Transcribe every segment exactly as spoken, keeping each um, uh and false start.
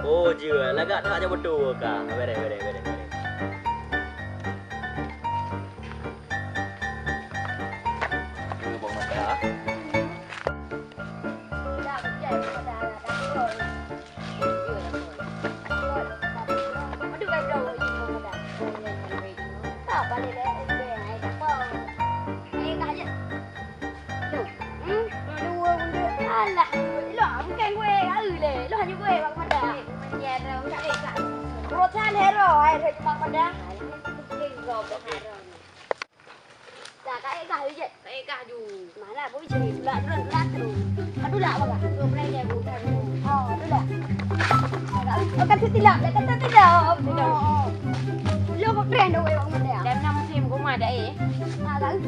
Oh, jeuet. Lagak that jak beutôi ka. Bereh, bereh, bereh, bereh. Jeuet, buat mata. Alah, ilong bukan gue, aeu lé. Ilong hanya gue, Bang Mada. Urusan hero, air cuma Mada. Dah, kak ék kah, Ijat? Kak ék kah ju. Mana, Bu Ijat? Tulak, tulak, tulak, tulak. Aduh, lah, Bang. Tu, pernah dia, Bu. Oh, aduh, lah. Agak, agak tu tidak, agak tu tidak. Oh, oh. Lo, kok keren dah, Bang Mada. Dan enam musim rumah dah, eh. Ah, tak.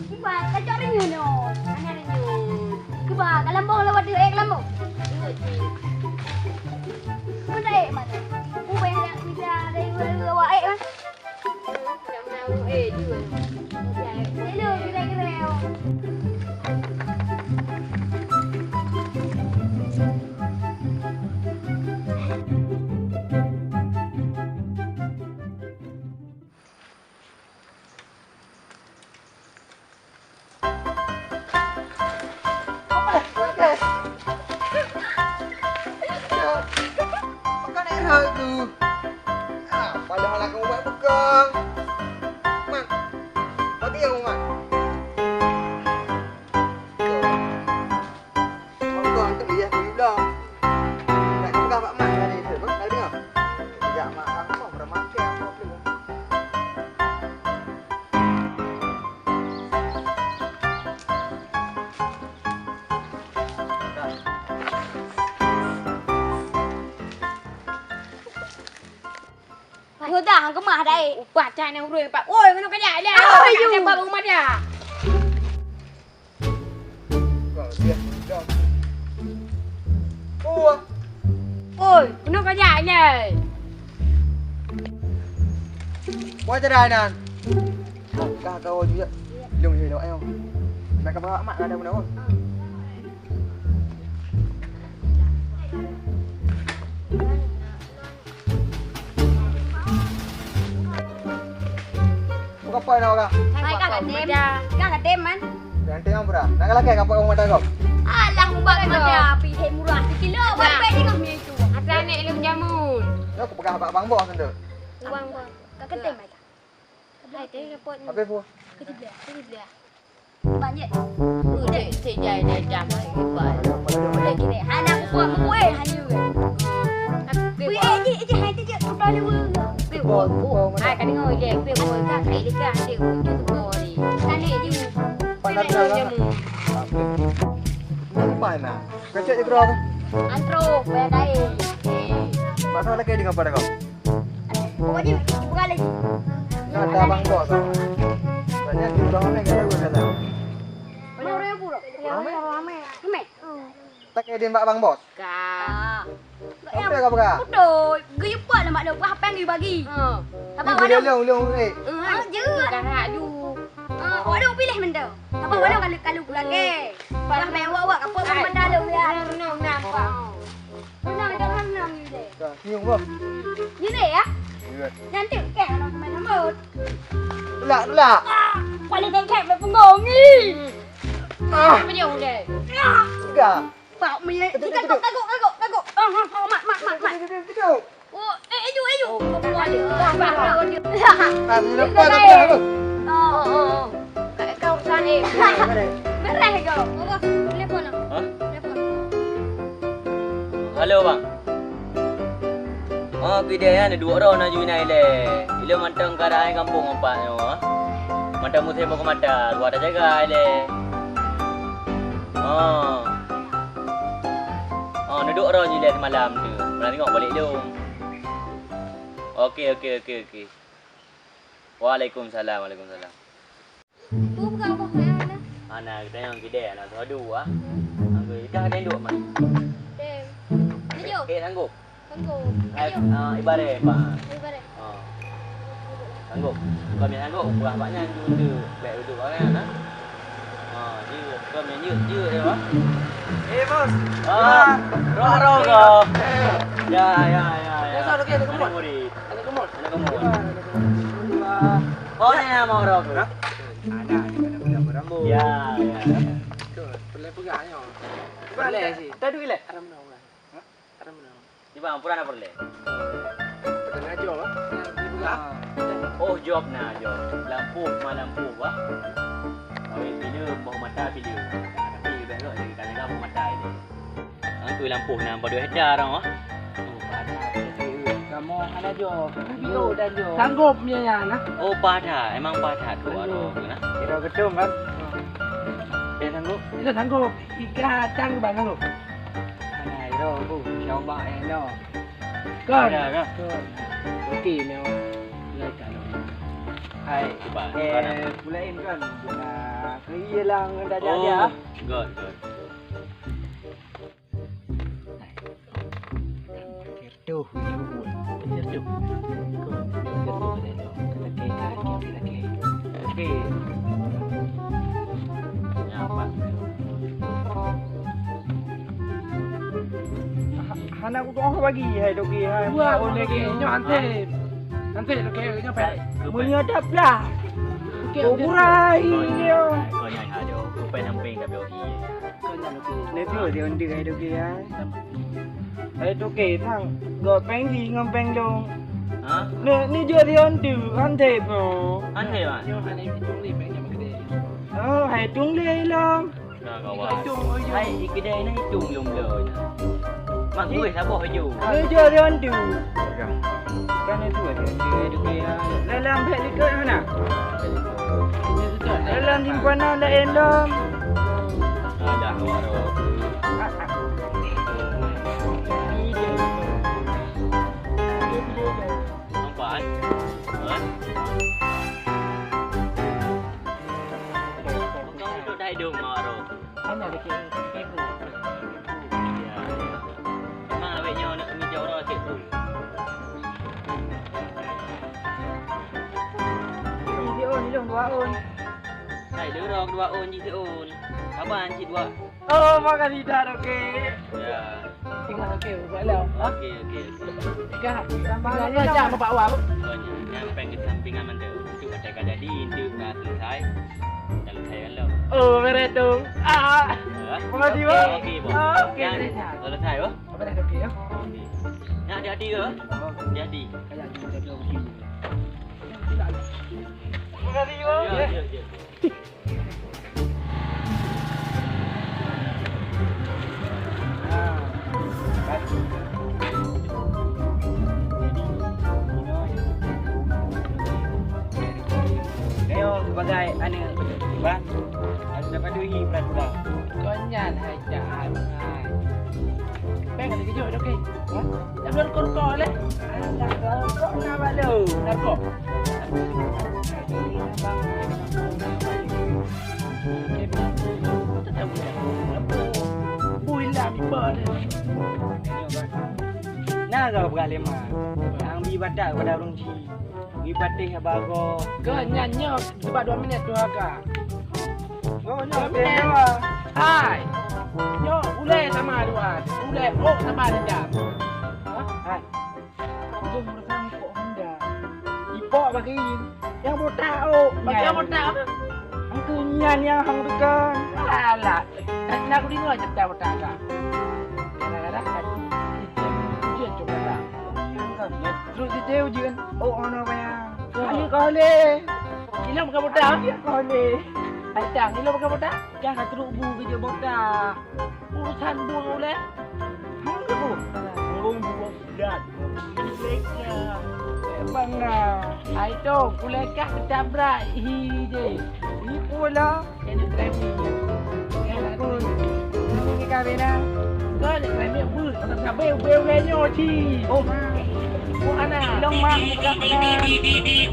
Kiba, kacau renyuh no. Mana renyuh? Kiba, kalambong lewat dia, eh, kalambong. Tengok, cik. Mana, eh, mana? Ubah yang bisa dari luar, luar, eh, mana? Nak menang, eh, dua. Hello, kira-kira. Bukan air tu. Ah, padahal aku umat bukan. Mat. Mati aku, Mat. Monggo antuk ijah keu Ibla. Nak peugah bak mak tadi tu, bang, tadi dengar. Jak mak kamu, bermakai apa pun. Nyoe dah keumah dah, eh. Upah cai nang ureueng pat. Woi, keunoe kajak ilèe. Ayo. Ada bak rumah dia. Woi, keunoe kajak ilèe. Woi, cadai nan. Ka kau jujak. Lung, lung, lung, ayo. Nak ke mak, mak ada mana, woi? Bukan apa nak orang? Hai, kah gadem? Kah gadem, man? Ganteng apa dah? Nak lagi kapot orang mata kau? Alah, ubak mata, pih murah sikilo. Buat baik tengok ni tu. Asal nek ilmu jamun. Ya, aku pegang abang bos tu. Ubang bos. Kah gadem, mai kah? Hai, teh kapot ni. Apa pun? Ketiga, ketiga. Banyak. Udah, sejai dah jam hari lepas. Udah gini, hana kuat kuat hanya. Weh, eh, je, eh, je, hai tu je, kepala dua. Weh, weh, weh. Hai, kan dengar je, weh, weh, kan, hai, dia kan, dia, weh, tu, weh, ni. Kan, eh, je. Pandai jamu. Mana? Kecek je kerong. Antro, bayar kain. Masalah lagi dengan pada kau. Pokoknya, dibuka lagi. Ada bang bos. Banyak di bawah ni, kata gue kata. Mau orang pura? Ramai? Ramai. Ramai. Tak edin bak bang bos. Ka. Apa kau pegang? Betul. Geuyeupok lah mak lôn, apa yang geuy bagi. Ha. Apa ni boleh walau? Long, long, eh. Ha, je. Galak ju. Ha, walau pilih mendo. Apa walau kalau, kalau gulage. Barang bayar awak-awak, apa pun benda lôn ya. Renang, renang, nampak. Renang, jangan renang ni deh. Dah, senyum kau. Ni deh ya. Iya. Nanti ke kalau main rambut. Tulak, tulak. Ah, paling tengkek main punggung ni. Ah. Apa dia udah? Ah. Tiga. Pak, menyek. Kagok, kagok, kagok, kagok. Ah, ah, ah, mak, mak, mak, mak. Tiga, tiga, tiga, tiga. Oh, eh, aju, aju. Oh, bukan dia. Wah, wah, wah. Ah, ni nampak tak pernah tu? Oh, oh, oh. Kat kau sana. Merah kau. Apa? Telepon ah. Ha? Telepon. Halo, bang. Oh, pideh nyan duek droe na ju inan ilèe. Ilôn mantong keadaan gampông empat nyoe, ah. Mantong musém boh mata, luwa tajaga ilèe. Oh. Oh, neuduek droe ju ilèe semalam tu. Pernah tengok balik lôn. Oke, oke, oke, oke. Waalaikumsalam, waalaikumsalam. Peue peugah boh nyan hana? Hana, geutanyoe kideh, hana soe adu, ah. Aku dah ada duek, man. Dem. Ayo. Eh, sanggup? Sanggup. Ayo. Ah, ibarat, Pak. Ibarat. Ah. Sanggup. Bukan biasa sanggup, buah Pak nyan tu, tu. Baik betul, Pak, kan, ah? Ah, jeuet. Kau main jeuet, jeuet ya, Bang? Eh, Bos. Ah, roh, roh kau. Ya, ya, ya, ya. Biasa, okey, ada kemot. Ada murid. Ada kemot. Ada kemot. Ya, ada kemot. Oh, ni nama orang tu. Hah? Ada, ada, ada, ada, ada. Ya, ya. Betul. Boleh pegang, ya. Boleh sih. Tadi boleh. Ada menang, Bang. Hah? Ada menang. Di bang, pura na peureulèe? Peureulèe na job, ah. Oh, job na, job. Lampôh, ma lampôh, bah. Kawin pileum, boh mata pileum. Tapi leubeh gok jadi ka jaga boh mata ini. Angkeu lampôh na padum hektar, ah. Oh, padat. Kamoe hana job. Bio dan job. Sanggup nyan, nah. Oh, padat. Emang padat tu, aduh, nah. Kira gedong, kan? Dia sanggup? Dia sanggup. Iga cang bang sanggup. Hana iro bu, coba eno. Kon. Ada, ada. Kon. Okey, nyo. Mulai kan. Hai. Cuba, eh, cuba nak. Pulain kan. Nah, keilang dah jadi, ah. Good, good. Tuh, ini bubur. Ini tuh. Kon, ini tuh, ini tuh. Lagi, lagi, lagi. Okey. Nyaman. Ha-, hana kutoh bagi, hai Toke, hai. Wah, oh, lagi, nyoe hansip. Hansip, Toke, nyoe pek. Meunyoe dah plah. Okey, okey. Kuburai nyoe. Kau nyai adoe, kupek namping tapi okey. Kau nyai okey. Ni tu dia undi, hai Toke, hai. Hai Toke, thang. Gok peng jih ngon peng dong. Ha? Ni, ni jeuet dia undi, hansip nyoe. Hansip, Mat? Nyoe hana hitung lé peng nyang keudeh. Oh, hai hitung lé lom. Nah, kawan. Hai, i keudè na hitung lom lom. Mak gue saboh ju. Meunyoe dia undi. Kan itu ada undi, ada undi, ya. Dalam beg likot mana? Dalam simpanan lain dong. Ada warung. Nampak, kan? Kan? Kau duduk dah hidung, Mak Ro. Hanya dikit, dikit. Ya, ya. Memang awet nyoe nak kami jauh dah sikit pun. Ini dia, oh, ini dong dua on. Hai, lurong dua on ji on. Saban cit dua. Oh, makasih dah, Toke. Ya. Tinggal Toke, buat lah. Okey, okey, okey. Kak, tambah lagi lah. Jangan bapak awak. Oh, jangan pengen sampingan mantu. Itu kata kata di itu dah selesai. Dah selesai kan lo. Oh, beres tu. Ah. Ya. Makasih, Bang. Okey, okey, Bang. Ah, okey. Jangan selesai, Bang. Apa dah Toke ya? Okey. Nak jadi-jadi ke? Oh. Jadi. Kayak gitu, jadi okey. Makasih, Bang. Ya, ya, ya. Nyoe sebagai aneuk, bah, harus dapat duit peraturan. Kau nyan hai jahat, hai. Peng ada kejut, okey. Hah? Dah keluar rokok leh? Alah, rokok nak buat lu. Rokok. Bui lah, biba dia. Nah, kau bukan lemah. Yang bi batak pada urung cik. Bi batik haba go. Ke nyan nyoe sebab dua minit tu, Kak. Oh, nyoe. Dua minit. Hai. Nyoe ulèe sama dua. Ulèe, oh, sama dendam. Hah? Hai. Jom bersama Pok Honda. Ipok bagi. Yang botak, oh. Bagi yang botak apa? Angku nyan yang hang tekan. Alah. Nak aku dengar cerita botak kak. Kadang-kadang kan. Dia cuba lah. Terus dia jauh je kan. Oh, ono banyak. Ayo kau le. Ilong bukan botak. Ayo kau le. Hai, Tang, ilong bukan botak. Jangan teruk bu kerja botak. Urusan bu uleh. Tanggung bu bulat. Kuleka. Bang na. Ai tu, kuleka ketabrak hi je. Hi pula. Kena tremi. Kena tremi. Ini kami na. Kau ni tremi bu. Sampai bu bu nyoci. Oh. Oh, anak. Long mak buka.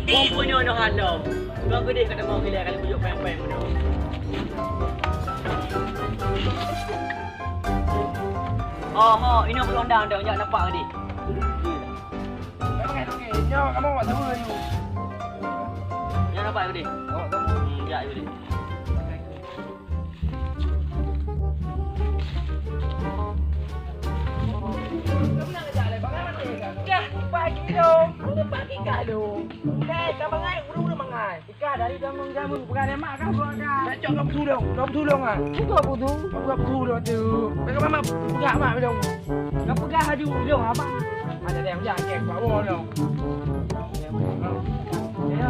Oh, punya noh halom. Kau gede kata mau gila kalau bujuk peng-peng tu. Oh, oh, ini aku undang dah, jak nampak tadi. Okey, okey. Nyoe kamu awak sama ni. Jak nampak tadi. Awak sama. Hmm, jak tadi. Eh, ka bangai, ureueng-ureueng bangai. Ika dari jameun-jameun, bukan emak kah, bukan kah? Nak cok kau tulông, kau tulông ah. Bukan butuh. Kau bukan butuh tu. Kau mama peugah mak bilang. Kau peugah laju, bilang abang. Ada yang jaga, kau bawa dong. Ya,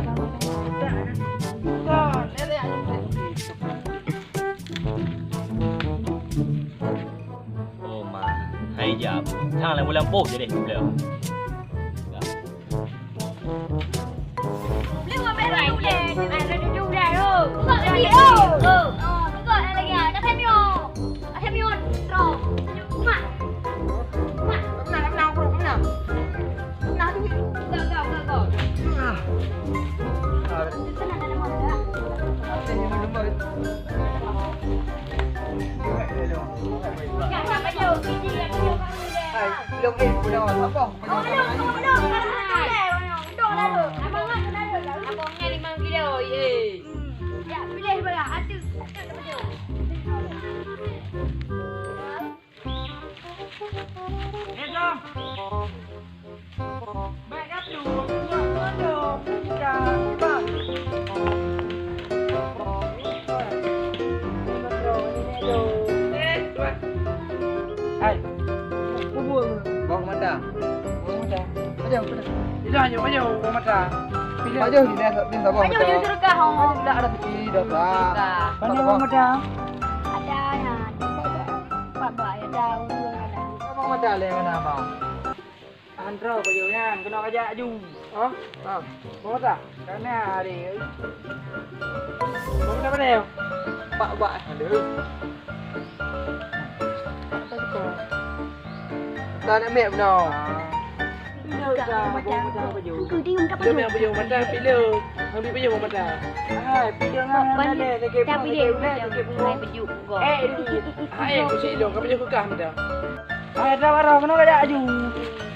ya. Bukan, lelek aja. Oh ma, hai jap. Sang lam bulan poh jadi beliau. Beliau ambil rai uleh. Ai rai duduk uleh tu. Buka tadi tu. Oh, buka lagi ah. Dah kami oh. Dah kami oh. Terus. Mak. Mak. Kena, kena, kena. Nah, tu. Go, go, go, go. Ah. Tenang, tenang, tenang. Hai, lông eh, pula apa? Oh, lông, lông, lông. Abang, abang, abang, lima kilo, ye. Hmm. Ya, pilih bala. Atu, atu, atu. Hai, bubur. Bawang mata. Bawang mata. Ayo, ayo, ayo, bawang mata. Pilih. Ayo, ini, ini, ini, bawang mata. Ayo, ayo, surga, oh. Ayo, tidak ada rezeki, dah, Pak. Surga. Mana bawang mata? Ada, ya. Pak, Pak, ya, ada, urung ada. Abang mata le mana abang? Tahan droe bajôh nyan, keunoe kajak aju. Oh, oh. Mau tak? Karena hari. Mau tak mana? Pak, Pak, ada. Apa tu kau? Tak nak mek benar. Ah. Macam, macam baju. Kau dia minta baju. Dia minta baju, mata pilih. Ambil baju, mata. Ah, pilih. Tapi dia, dia, dia, dia, dia, dia, Eh, hai, kucing hidung, kau punya kekah minta. Hai, dah marah, kenapa dah aju?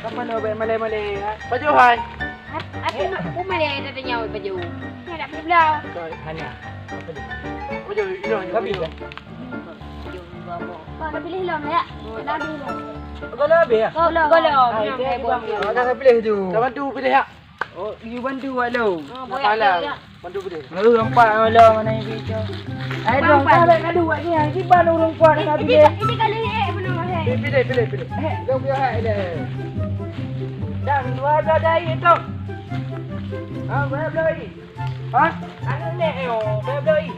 Kapan dah baik malai-malai, ha? Baju hai. Aku, aku malai dah tanya baju. Saya nak beli belau. Kau hanya. Apa dia? Baju hidung, baju. Kau dah pilih lom, ya? Dah pilih lom. Kau dah habis, ya? Kau dah. Kau dah pilih tu. Kawan tu pilih, ya? Oh, you bantu awak lôn. Oh, nak pahala. Bantu boleh. Lalu nampak awak lôn mana yang bicak. Hai, dong, tak ada ngadu awak ni. Hai, kiban ureueng kuat nak pilih. Ini kali ni, eh, benar, eh. Pilih, pilih, pilih, pilih. Eh, jom pilih, hai, dah. Dan dua belas dari itu. Ha, berapa beli? Ha? Anu ni, eh, oh, berapa beli?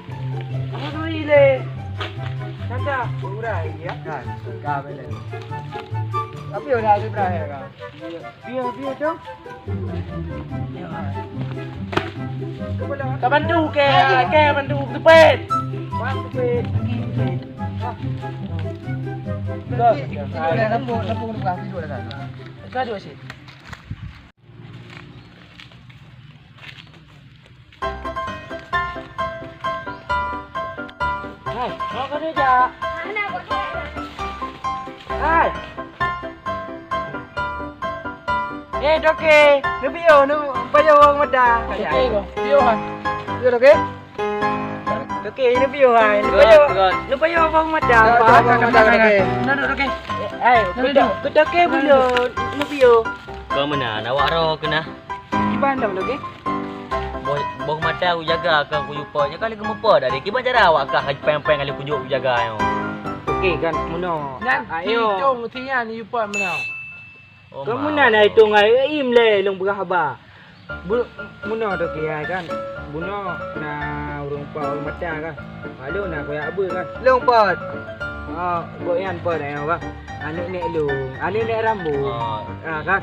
Apa beli le? Tanda, murah ya. Kan, kau boleh. Tapi udah ada berakhir kan? Iya, iya, dong. Ka bantu ke, ke bantu teupat. Wah, teupat. Go. Lampu, lampu, lampu, lampu, lampu. Ka dua sih. Hai, mau keuneuk jak? Hai. Eh, Toke, neupiôh, neupayoh bawang mata. Toke, piôh, hai. Piôh, Toke? Toke, neupiôh, hai. Neupayoh, neupayoh bawang mata. Nah, Toke. Hai, Toke, Toke, neupiôh. Kau meunan, awak roh keunan. Kiban dong, Toke? Boh, boh mata kujaga keu kujupa, nyoe ka lheueh geumeupo dari. Kiban cara awak kah pèng-pèng ka lheueh kujok kujaga nyoe? Toke kan meunoe. Nyan ayo. Cicong sinyan yupa meunoe. Oh, keu meunan ai tong ai im lé lôn peugah haba. Bu-, meunoe Toke ai kan. Bunoe na ureueng po mata kan. Lalu na kuyak beu kan. Lôn pot. Oh, gobnyan pot ai kan. Aneuk nek lôn, aneuk nek rambu. Oh. Ah kan.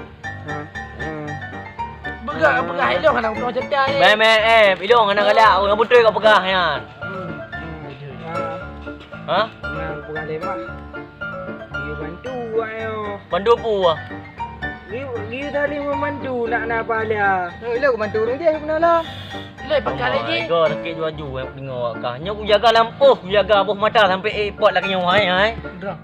Beugah, beugah ilong hana utoe cerita ni. Meh, meh, eh, ilong hana galak, orang beutôi kau peugah nyan. Hmm, hmm. Ha? Nah, peugah lé mah. Dia bantu awak nyoe. Bantu apa? Dia, dia tadi membantu nak na pahala. Oh, ilong bantu ureueng dia kena lah. Ilong pakai lagi. Kau rakit jual-jual deungoe awak kah. Nyoe kujaga lampôh, kujaga boh mata sampai eh pot lagi nyoe hai, hai. Dah.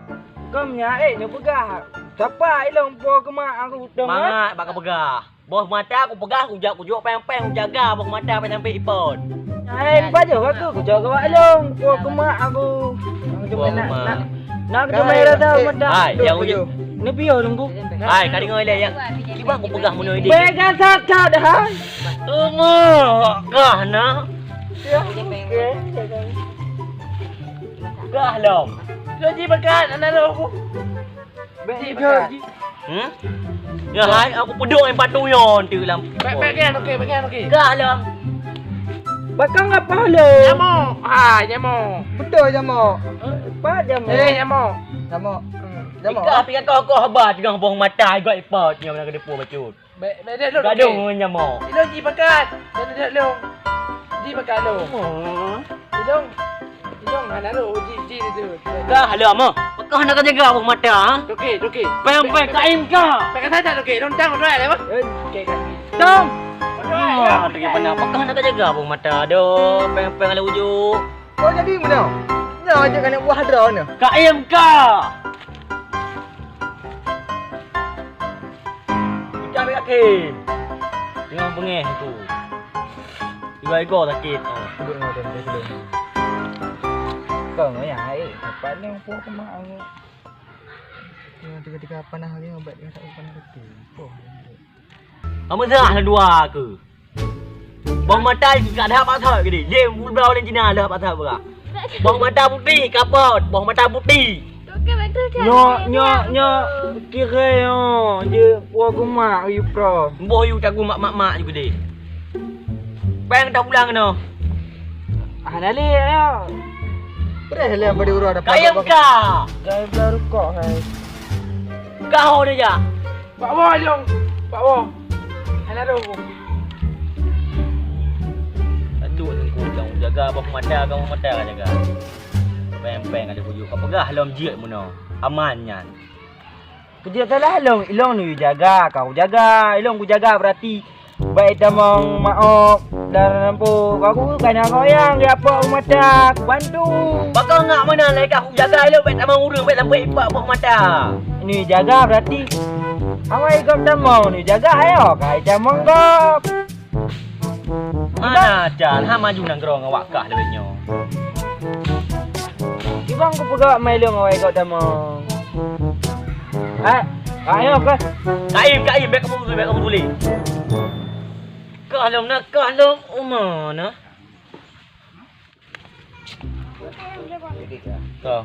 Kau meunyaék nyoe peugah, sapa ilong po keumak aku dong, eh? Mangat bak kapeugah. Boh mata kupeugah, kujak kujok péng-péng, kujaga boh mata péng sampai ipon. Hai, pajoh aku kujok keumak ilong po keumak aku. Boh keumak. Nak keuteumé rasa mantap. Hai, nyang ujoe. Neupiôh lôn bu. Hai, ka deungoe lé, ya. Kiban kupeugah meunoe idéh. Peugah that-that, hai. Teuma, gah na. Ya, oke. Gah lom. Lôn jipeugah, hana lôn bu. Bèk jijak. Hmm? Ya, hai, aku peudong yang patu nyoe tu lam. Bèk, bèk, bèk, okey, bèk, okey. Gah lom. Bakang apa lom? Nyamok. Ha, nyamok. Beutôi nyamok. Pat nyamok. Eh, nyamok. Nyamok. Hmm. Nyamok. Ikah pih kau kau haba tengah boh mata gak ipat nyamok nak depo bacut. Bèk, bèk deh lôn. Gadoh ngon nyamok. Ilôn jipakat. Bèk deh lôn. Jipakat lôn. Ilôn. Ilôn hana lôn ji ji tu. Gah lom ah. Pakah nak jaga boh mata ha? Okey, okey. Peng peng kain ka. Peng kata tak okey. Lôn tang dua lewat. Okey kan. Tang. Ah, tu yang pernah. Pakah nak jaga boh mata. Aduh, peng peng ada ujuk. Kau jadi mana? Nyoe aja kena buah droe ni. Kain ka. Ikan bèk sakét. Tengok bengeh tu. Iwa-iwa sakét. Oh. Duduk dengan dia, dia sebelum. Kau dengan yang air. Dapat ni pun kena angin. Yang tiga-tiga panas lagi, obat dia tak panas betul. Oh. Kamu sah dua ke? Boh mata ka dah pasak ke dia? Dia bulbau dan Cina dah pasak berah. Boh mata putih kapot, boh mata putih. Nyo, nyo, nyo, kira nyo je wa gumak yu pro. Boh yu tak gumak mak-mak juga deh. Peng tak pulang kena. Ah, dah leh ya. Preh leh beri urang dapat. Kayam ka. Gaya belah rukok hai. Kau dia ja. Pak Wo, jom. Pak Wo. Hana dong. Aduh, engkau jangan jaga abah mata, kamu mata ka jaga. Peng-peng ada bujuk. Kau peugah lom jeuet meunoe. Aman nyan. Keu jeuet salah lom, ilong ni jaga, kau jaga, ilong ku jaga berarti. Baik tamong maoh dan rampo, aku kan nak goyang di apa mata, aku bantu. Bakal ngak mana lai kah jaga ilong baik tamong urang baik sampai ipak boh mata. Ni jaga berarti. Awai gop tamong ni jaga ayo kai tamong gop. Mana aja ha maju nanggroe ngon wakah lewat nyoe. Ibang ku peugah mai lông awai kau tamong. Hai, ayo ke. Kaim, kaim, bek kamu, bek kamu boleh. Kah lom na, kah lom uma na. Kau.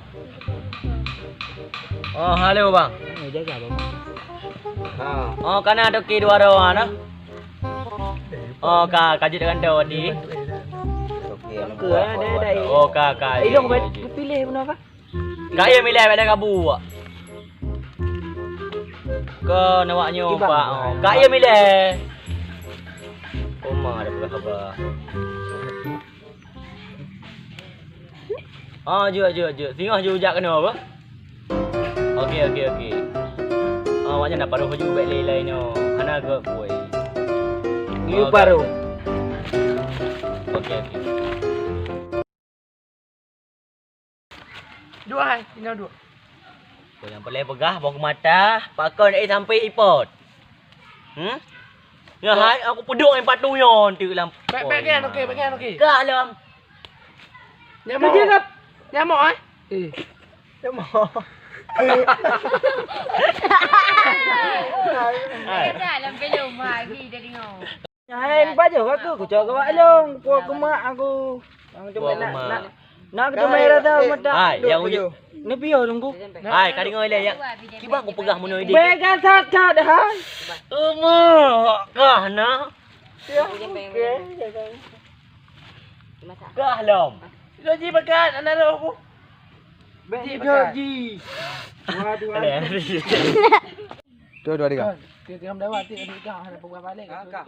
Oh, halo bang. Jaga bang. Ha. Oh, kana toke dua roh ana. Oh, ka, ka jeuet dengan tu tadi. Oke, ada, ada. Oh, ka, ka. Ilong pilih mana ka? Ka iya milih bak kabu. Ke nawak nyoe pak. Ka iya milih. Koma ada pula khabar. Ah, jeuet, jeuet, jeuet. Singoh jeuet jak keunoe apa? Okey, okey, okey. Ah, awak nyan dah paruh baju bek lé lain nyoe. Hana geuh kueh. Ngiyu paruh. Okey, okey. Dua hai, tinggal dua. Kau yang paling peugah boh mata, pakon eh sampai ipot. Hmm? Ya hai, aku peduk yang patu nyon tu lam. Bek bek kan okey, bek kan okey. Ka lom. Nyamuk. Nyamuk eh? Eh. Nyamuk. Hai. Dah dalam belum lagi dah tengok. Hai, ni pajoh aku, aku cok kawak long, puak kumak aku. Puak kumak. Nak keuteumé rasa meudak. Hai, yang uju. Neupiôh lunggu. Hai, ka deungoe lé ya. Kiban kupeugah meunoe idéh. Bèk that-that hai. Teuma kah na. Kah lom. Lôn jipakat, hana lôn aku. Bèk jipakat. Dua, dua. Tu dua tiga. Tiga mendapat, tiga, tiga, hana peugah balik. Kakak.